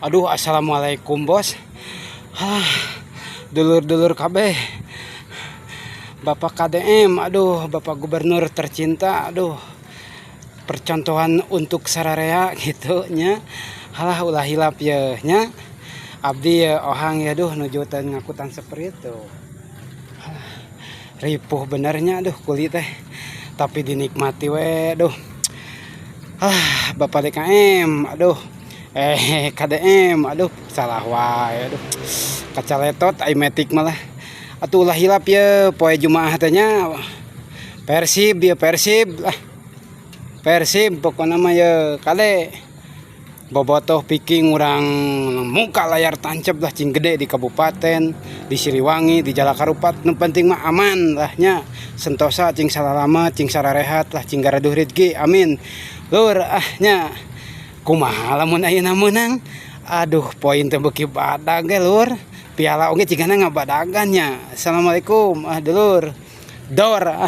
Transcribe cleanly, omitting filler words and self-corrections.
Aduh, assalamualaikum, bos. Ah, dulur-dulur kabeh. Bapak KDM, aduh, Bapak Gubernur tercinta, aduh. Percontohan untuk sararea gitu nya. Halah, ulah hilap ye nya. Abdi ya ohang ya, duh, nuju teu ngakutan seperti itu. Halah, ripuh benernya, aduh, kulit teh. Tapi dinikmati we, aduh. Ah, Bapak DKM, aduh. Eh, KDM, aduh, salah wae, aduh. Kacaletot ai metik malah. Atuh ulah hilap ya poe Jumaah teh nya. Persib ya, Persib lah. Persib pokoknya mah ya kade. Bobotoh Viking urang muka layar tancap lah, cing gede di kabupaten, di Siliwangi, di Jalakarupat. Nu penting mah aman lah nya. Sentosa, cing salalama, cing sararehat lah, cing garaduh rezeki. Amin. Lur, ah nya. Kumaha lamun ayeuna meunang? Aduh, poin teh beuki badag ge, lur. Piala oge cigana ngabadagan nya. Assalamualaikum, ah, dulur. Dor ah.